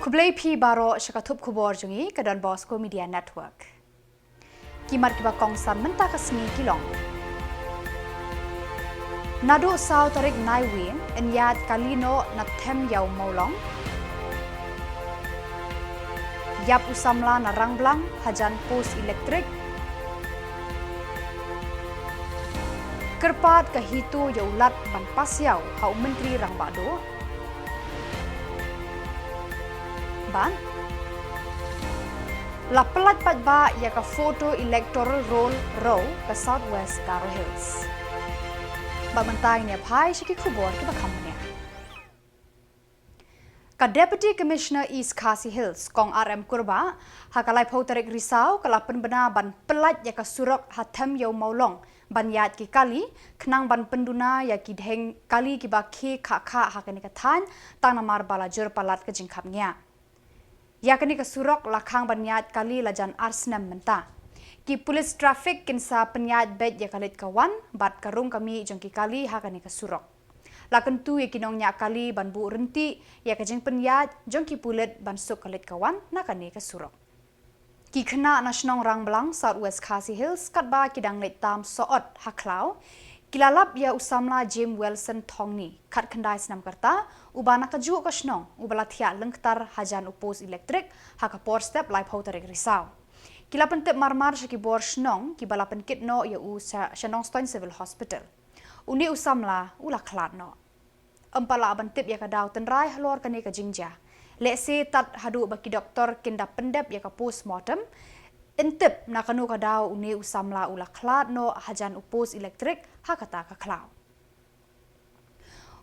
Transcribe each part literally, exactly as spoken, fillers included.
Khublei phi baroh sha ka thup khubor jong ngi ka Don Bosco Media Network. Ki mat kiba kongsan mynta ka sngi ki long: Naduh saw tarik Naiwieng yn ïaid kali noh na Them Ïew Mawlong. Ïap u samla na Rangblang hajan post elektrik. Kyrpad ka HITO ïa u Lat ban pass ïaw ha u Myntri Rangbah Duh. Bad la pyllait paidbah ïa ka photo electoral roll rew ka South West Garo Hills. Bad mynta ngin ïa phai sha ki khubor kiba kham bniah. Ka Deputy Commissioner East Khasi Hills, Kong R M Kurbah, ha ka laiphew tarik Risaw ka la pynbna ban pyllait ïa ka surok ha Them Ïew Mawlong ban ïaid ki kali, khnang ban pynduna ïa ki dheng kali kiba khie khah khah ha kane ka thaiñ, tang namar ba la jur palat ka jingkhap ngiah. Ïa kane ka surok la khang ban ïaid kali la jan ar snem mynta. Ki pulit traffic kin sa pynïaid beit ïa ka leit ka wan bad ka rung ka mih jong ki kali ha kane ka surok. La kyntu ïa ki nongñiah kali ban buh ryntih ïa ka jingpynïaid jong ki pulit ban suk ka leit ka wan na kane ka surok. Ki khynnah na shnong Rangblang, South West Khasi Hills, katba ki dang leit tam sohot ha khlaw, ki la lap ïa u samla James Wilson Thongni, khatkhyndai snem ka rta, uba na kajuh ka shnong, uba la thiah lyngktar hajan u post elektrik ha ka por step laiphew tarik Risaw. Ki la pyntip marmar sha ki bor shnong kiba la pynkit noh ïa u sha, sha Nongstoiñ Civil Hospital. Une u samla u la khlad noh. Ym pat lah ban tip ïa ka daw tynrai halor kane ka jingjia. Lehse tad haduh ba ki doktor kin da pyndep ïa ka postmortem, yn tip na kano ka daw une u samla u la khlad noh hajan u post elektrik ha kata ka khlaw.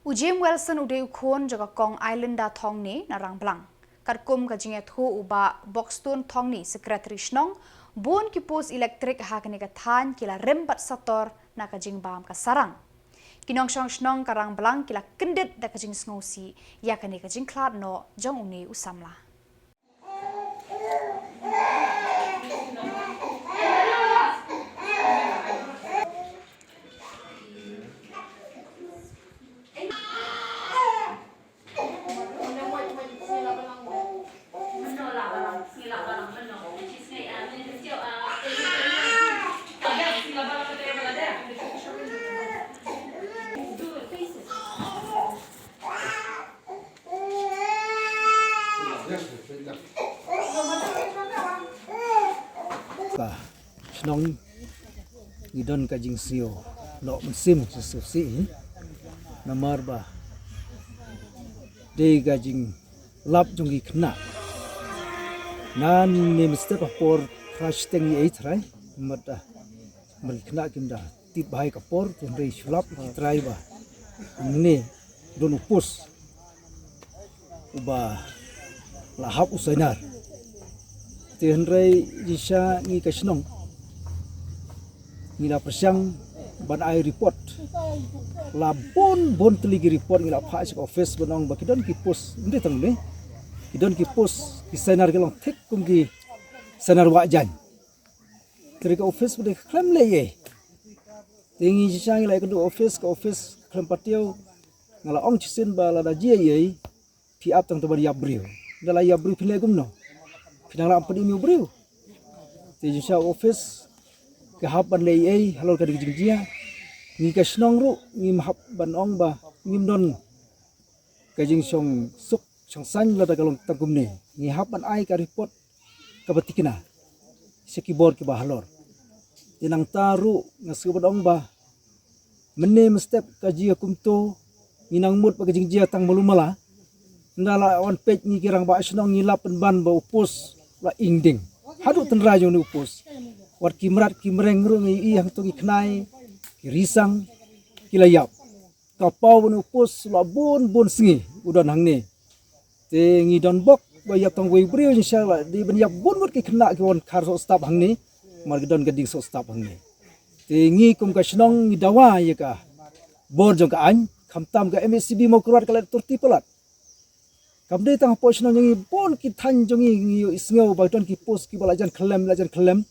U James Wilson u dei u khun jong ka Kong Islinda Thongni na Rangblang. Katkum ka jingïathuh u Bah Boxstone Thongni, Secretary Shnong, bun ki post elektrik ha kane ka thaiñ ki la rim bad sator na ka jingbam ka sarang. Ki nongshong shnong ka Rangblang ki la kyndit da ka jingsngewsih ïa kane ka jingkhlad noh jong une u samla. Ka shnong ngi don ka jingsngewsih, noh mynsiem jingsngewsih hi. Namar ba dei ka jinglap jong ki khynnah. Nangne mynstep ha por phra shiteng ïa i trai, mat da, mat ki khynnah kim da tip bha ïa ka por, hynrei shu lap ki trai ba hangne don u post uba la hap u sainar. Te hynrei jingshisha ngi ka shnong ngi la pyrshang ban ai report. La bun bun tylli ki report ngi la phah sha ka office ban ong ba ki don ki post, ym dei tang une, ki don ki post ki sainar ki long thik kum ki sainar wah jaiñ. Te ka office ba dei ka khlem leh ei. Te ngi jingshisha ngi la ïakynduh office, ka office ka khlem patiew. Nga la ong shisien ba lada jia ei, phi ap tang ban ïap briew. Lada la ïap briew phin leh kumno? Phin nang lah ban pynim ïa u briew. Te jingshisha office ka hap ban leh ei halor kane ka jingjia. Ngi ka shnong ruh ngim hap ban ong ba ngim don ka jingshong suk shong saiñ lada ka long tang kumne. Ngi hap ban ai ka report kaba thikna sha ki bor kiba halor. Te nangta ruh nga sngewbha ban ong ba mynne mynstep ka jia kumto, ngi nang mut ba ka jingjia tang malu mala. Ynda la wan peit ngi ki rangbah shnong ngi lap pynban ba u post la ing ding. Haduh tynrai jong une u post, wat ki mrad ki mreng ruh ngi ïohi hangto ki khnai, ki risang, ki la ïap. Ka paw ba une u post la bun bun sngi u don hangne. Te ngi don bok ba ïap tang wei briew, jingshisha la dei ban ïap bun wat ki khynnah ki wan khar soh stap hangne. Namar ki don ka ding soh stap hangne. Te ngi kum ka shnong ngi dawa ïa ka bor jong ka aiñ, khamtam ka M H C B Mawkyrwat ka la tur ti palat. Kam dei tang hapoh shnong jong ngi, bun ki thaiñ jong ngi ngi ïohi sngew ba don ki post kiba la jan khyllem, la jan khyllem.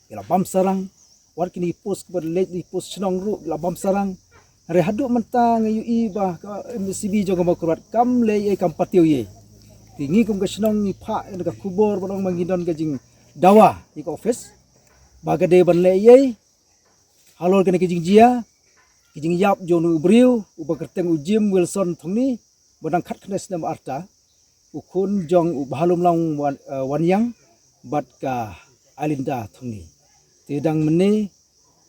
Ki la bam sarang, wat kine ki post kiba leit, ki post shnong ruh ki la bam sarang. Hynrei haduh mynta nga ïohi ba ka M H C B jong ka Mawkyrwat kam leh ei, kam patiew ei. Te ngi kum ka shnong ngi phah ïa ka khubor ba long ba ngi don ka jingdawa ïa ka office ba ka dei ban leh ei ei halor kane ka jingjia, ka jingjia jong u briew uba kyrteng u Jim Wilson Thongni, ba dang khatkhyndai snem arta, u khun jong u Bhalumlang Wan, eh, Wanïang bad ka Alinda Thongni. Te dang mynne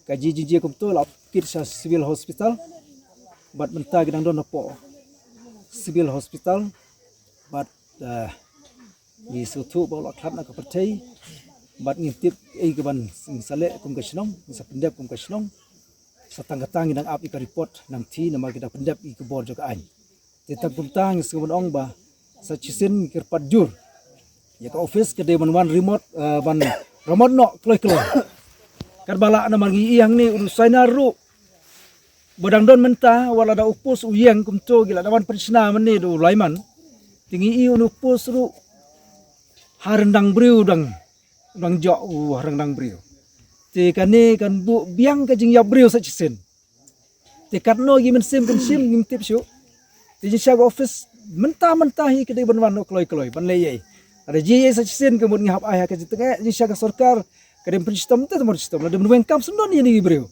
ka jingjia kumto la kit sha Civil Hospital bad mynta ki dang don hapoh Civil Hospital bad, eh, ngi sngewthuh ba u la khlad na ka pyrthei bad ngim tip ei kaban sa leh kum ka shnong, ngin sa pyndep kum ka shnong. Sa tang kata ngi dang ap ïa ka report nangta namar ki dang pyndep ïa ka bor jong ka aiñ. Te tang kumta ngi sngewbha ban ong ba sa shisien ngi kyrpad jur ïa ka office ka dei ban wan remote, eh, ban remote noh kloi kloi. Katba lah namar ngi ïa hangne u Saina ruh ba dang don mynta, wat la da u post u ïeng kumto ki la da wan pynshna mynne da u Laiman. Te ngi ïa u post ruh ha ryndang briew dang, dang jok u ha ryndang briew. Te kane kan buh biang ka jingïap briew sa shisien. Te katno ki mynsiem kan shim ngim tip shuh. Te jingshisha ka office mynta mynta hi ka dei ban wan noh kloi kloi ban leh ei ei. Lada jia ei ei sa shisien ka mut ngi hap ai ha ka jingtnge, jingshisha ka sorkar ka dei ban pynshitom te ban shitom, lada ban weng kam sngewdon ïa kine ki briew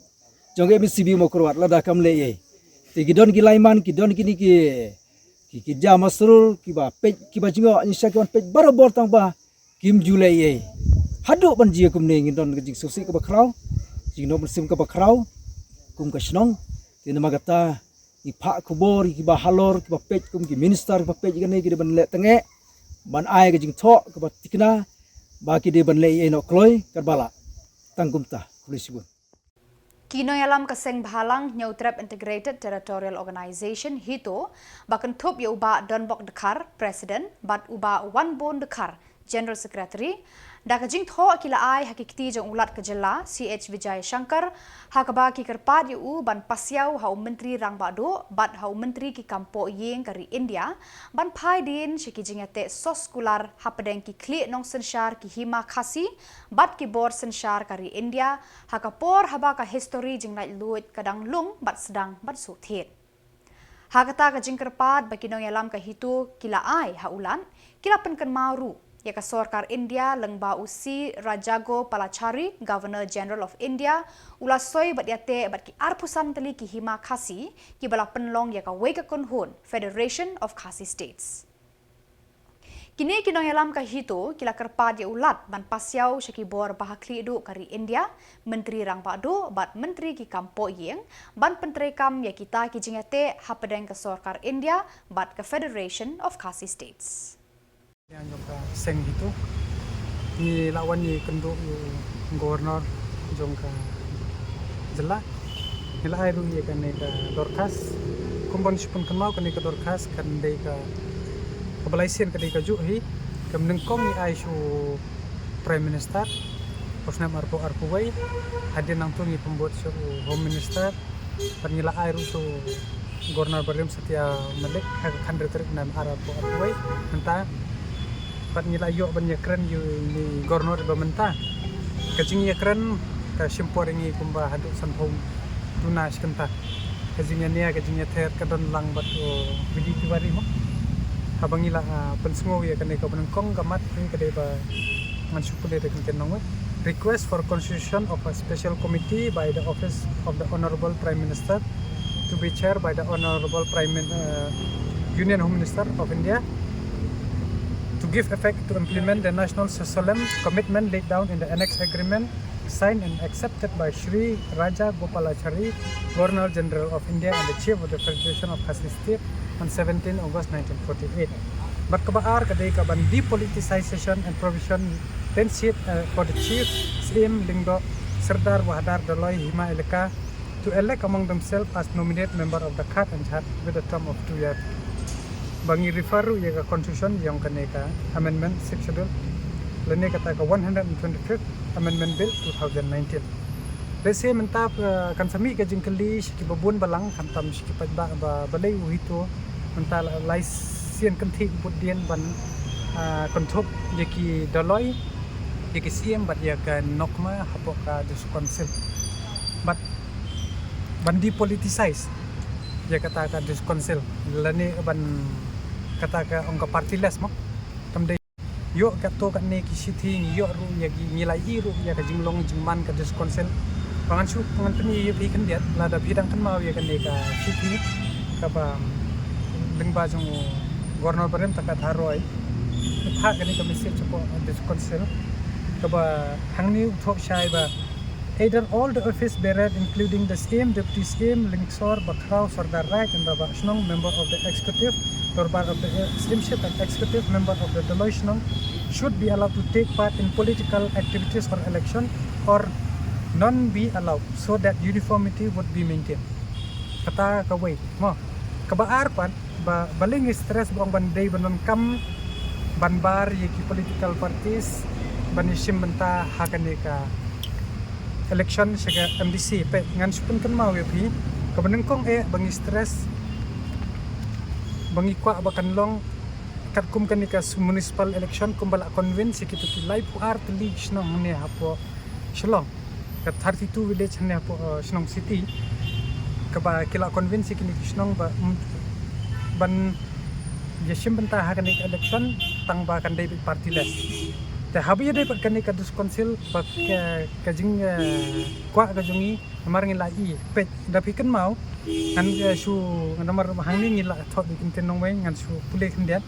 jong ka M S C B Mawkyrwat lada kam leh ei ei. Te ki don ki Laiman, ki don kine ki, ki, ki Jia Masrur, kiba peit, kiba jngoh, jingshisha ki wan peit barabor tang ba kim ju leh ei ei. Haduh ban jia kumne ngin don ka jingsngewsih kaba khraw, jingnong mynsiem kaba khraw kum ka shnong. Te namar kata ngi phah khubor ïa kiba halor, kiba peit kum ki minister, kiba peit ïa kane ki dei ban leh tnge ban ai ka jingthoh kaba thikna ba ki dei ban leh ei ei noh kloi katba lah. Tang kumta, khublei shibun. Ki nongïalam ka seng bhalang Hynñiewtrep Integrated Territorial Organization, HITO, ba kynthup ïa u Bah Donbok Dkhar, President, bad u Bah Wanbun Dkhar, General Secretary, da ka jingthoh ki la ai ha ki kti jong u Lat ka jylla, C H Vijayashankar, ha kaba ki kyrpad ïa u ban pasiaw ha u Myntri Rangbah Duh bad ha u Myntri ki kam poh ïing ka ri India ban phai dien sha ki jingïateh soskular hapdeng ki khlieh nongsynshar ki hima Khasi bad ki bor synshar ka ri India, ha ka por haba ka histori jinglaitluid ka dang lung bad sdang ban shu thied. Ha kata ka jingkyrpad ba ki nongïalam ka HITO ki la ai ha u Lat, ki la pynkynmaw ruh ïa ka sorkar India lyngba u C Rajagopalachari, Governor General of India, u la soi bad ïateh bad ki arphew san tylli ki hima Khasi kiba la pynlong ïa kawei ka kynhun, Federation of Khasi States. Kine ki nongïalam ka HITO ki la kyrpad ïa u Lat ban pasiaw sha ki bor ba ha khlieh duh ka ri India, Myntri Rangbah Duh bad Myntri ki kam poh ïing, ban pyntreikam ïa kita ki jingïateh hapdeng ka sorkar India bad ka Federation of Khasi States. Ïa jong ka seng HITO, ngi la wan ïakynduh ïa u Governor jong ka jylla. Ngi la ai ruh ïa kane ka dorkhas. Kumba ngi shu pynkynmaw, kane ka dorkhas kan dei ka, kaba lai sien ka dei kajuh hi. Ka banyngkong ngi ai sha u Prime Minister, u snem arphew arphew wei. Hadien nangta ngi pynbud sha u Home Minister. Bad ngi la ai ruh sha u Governor barim Satya Malik ha ka khathynriew tarik u Naiwieng arphew arphew wei. Mynta bad ngi la ïoh ban ïakren ïa une u Governor ba mynta. Ka jingïakren ka shim por ïa ngi kumba haduh sanphew duna shi kynta. Ka jingïania, ka jingïather ka don lang bad u VDP Wari mo. Haba ngi la, ah, pynsngew ïa kane ka banyngkong, ka mat ka dei ba ngan shu pule da ka ktien nongwei. Request for constitution of a special committee by the office of the Honorable Prime Minister, to be chaired by the Honorable Prime Min-, uh, Union Home Minister of India, to give effect to implement the national solemn commitment laid down in the Annex Agreement signed and accepted by Shri Rajagopalachari, Governor General of India and the Chief of the Federation of Khasi State, on seventeen August nineteen forty-eight. Bad kaba ar ka dei ka ban depoliticization and provision ten seat, uh, for the Chief Syiem Lyngdoh Sirdar Wahadar Doloi Hima Elaka to elect among themselves as nominate member of the Khat and Jhat with a term of two years. Ba ngi refer ruh ïa ka constitution ïa kane ka amendment sixth schedule, lane kata ka one hundred twenty-fifth Amendment Bill two thousand nineteen. Lehse mynta, eh, kan sa mih ka jingkylli sha kiba bun balang, khamtam sha ki paidbah ba balei u HITO mynta la lai sien kynthih bud dien ban, ah, kynthup ïa ki Doloi, ïa ki Syiem bad ïa ka NOCMA hapoh ka District Council. Bad ban depoliticize ïa kata ka District Council, lane ban kata ka ong ka partyless mo. ïoh katto katne ki shithi, ngi ïoh ruh ïa ki, ngi la ïohi ruh ïa ka jinglong jingman ka District Council. Ba ngan shu, ngan pyni ïa phi khyndiat, lada phi dang kynmaw ïa kane ka shithi kaba lyngba jong u Governor barim, Takata Roy, u phah kane ka message shapoh District Council, kaba hangne u thoh shai ba either all the office bearer, including the C M, Deputy C M, Lyngshor, Bakhraw, Sordar Raid and Rangbah Shnong, member of the executive, Dorbar of the, uh, S M ship and executive member of the Dolloi Shnong, should be allowed to take part in political activities or election or none be allowed, so that uniformity would be maintained. Kata kawei, mo. Kaba ar pat, ba, balei ngi stress ba ong ban dei ban donkam ban bar ïa ki political parties ban ïashim bynta ha kane ka election sha ka M D C. Peit, ngan shu pynkynmaw ïa phi, kaba nyngkong eh ba ngi stress, ba ngi kwah ba kan long katkum kane ka municipal election kumba la convince ïa kito ki laiphew ar tylli ki shnong hangne hapoh Shillong, ka thirty-two village hangne hapoh, uh, Shillong City, kaba ki la convince ïa kine ki shnong ba, mm, ban ïashim bynta ha kane ka election tang ba kan dei beit partyless. Te haba ïadei bad kane ka District Council ba ka, ka jing, eh, kwah ka jong ngi, namar ngi la ïohi. Peit, da phi kynmaw, ngan, eh, shu, ngan, namar hangne ngi la thoh da ki kyntien nongwei, ngan shu pule khyndiat.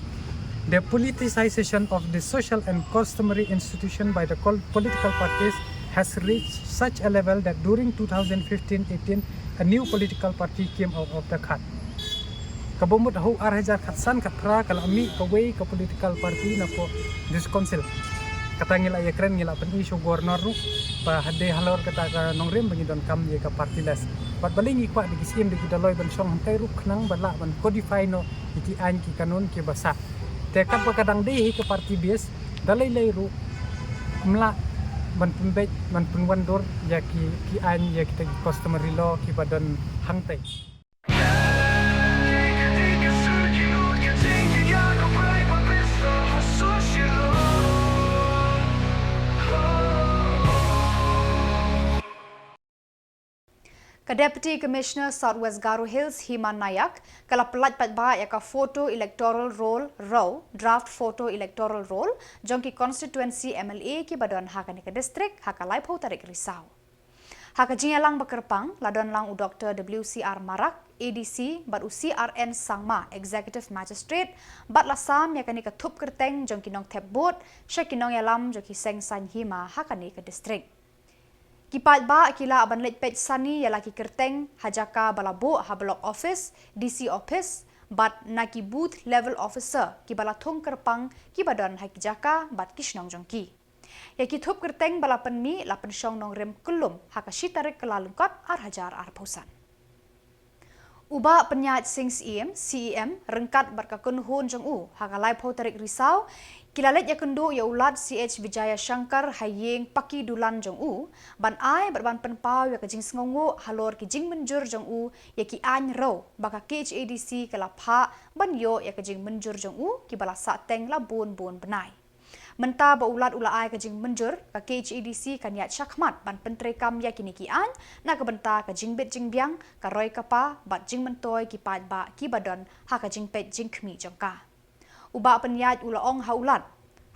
The politicization of the social and customary institution by the col-, political parties has reached such a level that during two thousand fifteen eighteen, a new political party came out of the cart. Kaba mut ha u ar hajar khatsan khatphra ka la mih kawei ka political party napoh District Council. Kata ngi la ïakren, ngi la pyni sha u Governor ruh ba hadei halor kata ka nongrim ba ngi donkam ïa ka partyless. Bad balei ngi kwah da ki C M da ki Dolloi ban shong hangtei ruh khnang ba lah ban codify noh ïa ki aiñ ki kanun kiba sah. Te katba ka dang dei hi ka party base, da lei lei ruh ym lah ban pynbeit, ban pynwandur ïa ki, ki aiñ, ïa kita ki customary law kiba don hangtei. Ka Deputy Commissioner South West Garo Hills, Hima Nayak, ka la pyllait paidbah ïa ka Photo Electoral Roll Rew, Draft Photo Electoral Roll, jong ki constituency M L A kiba don ha kane ka district, ha ka laiphew tarik Risaw. Ha ka jingïalang ba kyrpang, la don lang u Doktor W C R Marak, A D C, bad u C R N Sangma, Executive Magistrate, bad la sam ïa kane ka thup kyrteng jong ki nongthep vote sha ki nongïalam jong ki seng saiñ hima ha kane ka district. Ki paidbah ki lah ban leit peit sani ïa la ki kyrteng ha jaka ba la buh ha Block Office, D C Office, bad na ki Booth Level Officer kiba la thung kyrpang kiba don ha ki jaka bad ki shnong jong ki. Ïa ki thup kyrteng ba la pynmih la pynshong nongrim kyllum ha ka shi tarik Kyllalyngkot ar hajar arphew san. U Bah Pynïaid Sing Syiem, C E M, ryngkat bad ka kynhun jong u, ha ka laiphew tarik Risaw, ki la leit ïakynduh ïa u Lat C H Vijayashankar ha ïing paki dulan jong u, ban ai bad ban pynpaw ïa ka jingsngewnguh halor ki jingmynjur jong u ïa ki aiñ rew ba ka K H A D C ka la phah ban ïoh ïa ka jingmynjur jong u kiba la sahteng la bun bun bnai. Mynta ba u Lat u la ai ka jingmynjur, ka K H A D C kan ïaid shakhmat ban pyntreikam ïa kine ki aiñ na ka bynta ka jingbit jingbiang, ka roi ka par bad jingmyntoi ki paidbah kiba don ha ka jingpeit jingkhmih jong ka. U Bah Pynïaid u la ong ha u Lat,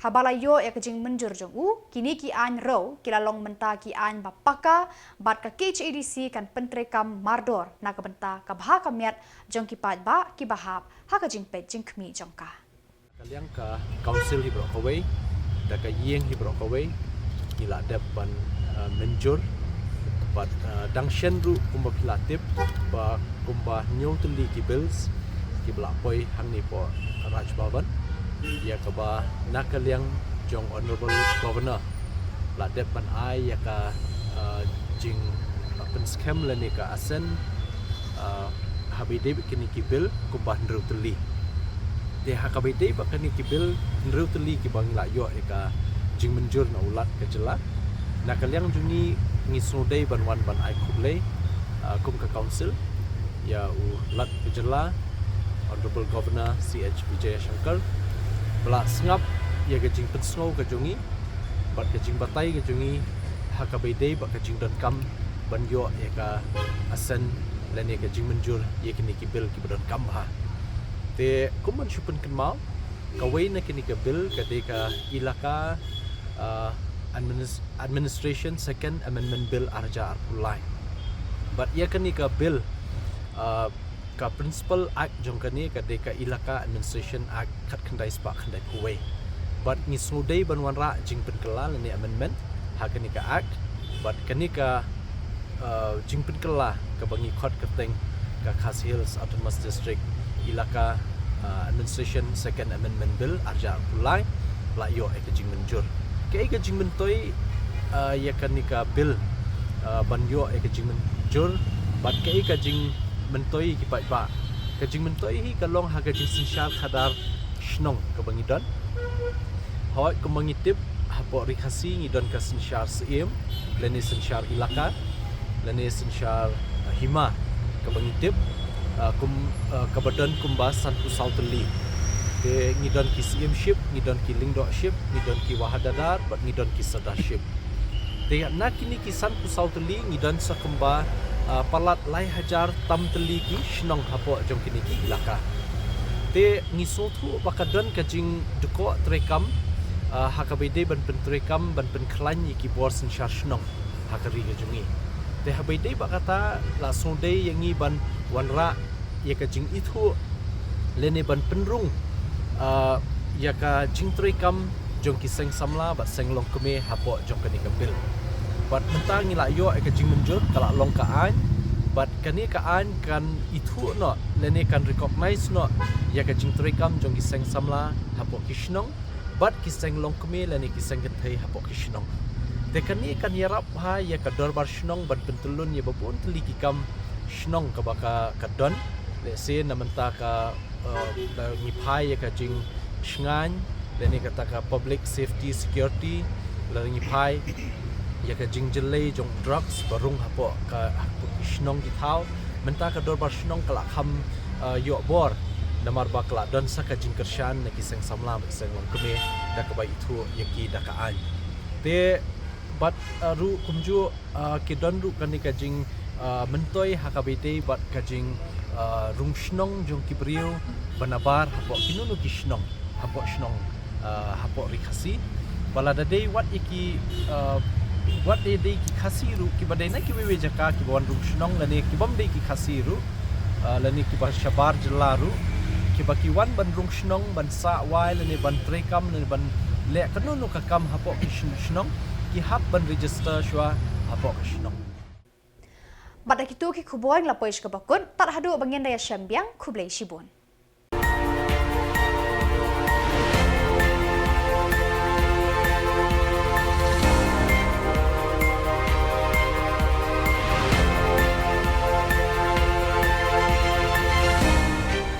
haba la ïoh ïa ka jingmynjur jong u, kine ki aiñ rew ki la long mynta ki aiñ ba paka, bad ka K H A D C kan pyntreikam mardor na ka bynta ka bha ka miat jong ki paidbah kiba hap ha ka jingpeit jingkhmih jong ka. Ka liang ka council hi baroh kawei, da ka ïing hi baroh kawei, ngi la dep ban, uh, mynjur. Bad, uh, dang shen ruh kumba phi la tip ba kumba hynñiew tylli ki bills kiba la poi hangne hapoh Raj Bhavan, ïa kaba na ka liang jong Honourable Governor la dep ban ai ïa ka, uh, jing, uh, pynskhem lane ka assent, uh, haba ïadei bad kine ki bill kumba hynriew tylli. Te ha kaba ïadei bad kine ki bill hynriew tylli kiba ngi la ïoh ïa ka jingmynjur na u Lat ka jylla, na ka liang jong ngi ngi sngewdei ban wan ban ai khublei, uh, kum ka council ïa u Lat ka jylla, Honourable Governor C H Vijayashankar, ba la sngap ïa ka jingpynsngew ka jong ngi bad ka jingbatai ka jong ngi ha kaba ïadei bad ka jingdonkam ban ïoh ïa ka assent lane ka jingmynjur ïa kine ki bill kiba donkam bha. Te kum ban shu pynkynmaw, Kawei na kine ki bill ka dei ka Elaka, uh, Administ- Administration Second Amendment Bill arhajar arphew lai. Bad ïa kane ka bill, uh, ka principal act jong kane ka dei ka Elaka Administration Act khatkhyndai spah khyndaiphew wei. Bad ngi sngewdei ban wanrah jingpynkylla lane amendment ha kane ka act. Bad kane ka, uh, jingpynkylla kaba ngi khot kyrteng ka Khasi Hills Autonomous District Elaka, uh, Administration Second Amendment Bill arhajar arphew lai la ïoh ïa ka jingmynjur. Kaei ka jingmyntoi, uh, ïa kane ka bill, uh, ban ïoh ïa ka jingmynjur, bad kaei ka jingmyntoi ki paidbah? Ka jingmyntoi hi ka long ha ka jingsynshar khadar shnong kaba ngi don. Hooid, kumba ngi tip, hapoh Ri Khasi ngi don ka synshar Syiem, lane synshar Elaka, lane synshar, uh, Hima, kaba ngi tip, uh, kum, uh, kaba don kumba sanphew saw tylli. Te ngi don ki Syiemship, ngi don ki Lyngdohship, ngi don ki Wahadadar, bad ngi don ki Sirdarship. Te na kine ki sanphew saw tylli ngi don sa kumba, uh, palat lai hajar tam tylli ki shnong hapoh jong kine ki Elaka. Te ngi sngewthuh ba ka don ka jingdkoh treikam, uh, ha kaba ïadei ban pyntreikam, ban pynkhlaiñ ïa ki bor synshar shnong ha ka ri ka jong ngi. Te haba ïadei bad kata la sngewdei ïa ngi ban wanrah ïa ka jingithuh lane ban pynrung, uh, ïa ka jingtreikam jong ki seng samla bad seng longkmie hapoh jong kane ka bill. Bad mynta ngi la ïoh ïa ka jingmynjur, ka la long ka aiñ, bad kane ka aiñ kan ithuh noh lane kan recognize noh ïa ka jingtreikam jong ki seng samla hapoh ki shnong bad ki seng longkmie lane ki seng kynthei hapoh ki shnong. Te kane kan ïarap ha ïa ka dorbar shnong ban pyntyllun ïa ba bun tylli ki kam shnong kaba ka, ka don. Lehse na mynta ka, uh, la ngi phai ïa ka jingshngaiñ lane kata ka public safety security, la ngi phai ïa ka jingjyllei jong drugs ba rung hapoh ka, hapoh ki shnong ki thaw. Mynta ka dorbar shnong ka la kham, uh, ïoh bor namar ba ka la don sa ka jingkyrshan na ki seng samla bad ki seng longkmie da kaba ithuh ïa ki da ka aiñ. Te bad, uh, ruh kumjuh, uh, ki don ruh kane ka jing, uh, myntoi ha kaba ïadei bad ka jing, uh, rung shnong jong ki briew ba nabar hapoh kino kino ki shnong, hapoh shnong, uh, hapoh Ri Khasi. Ba lada dei wat ïa ki, uh, wat dei, dei ki Khasi ruh kiba dei na kiwei kiwei jaka kiba wan rung shnong lane kibym dei ki Khasi ruh, uh, lane kiba shabar jylla ruh, kiba ki wan ban rung shnong, ban sah wai lane ban treikam lane ban leh kano kano ka kam hapoh ki shnong, ki hap ban register shuwa hapoh ka shnong. Bad da kito ki khubor ngi la poi sha kaba kut, tad haduh ba ngin da ïashem biang, khublei shibun.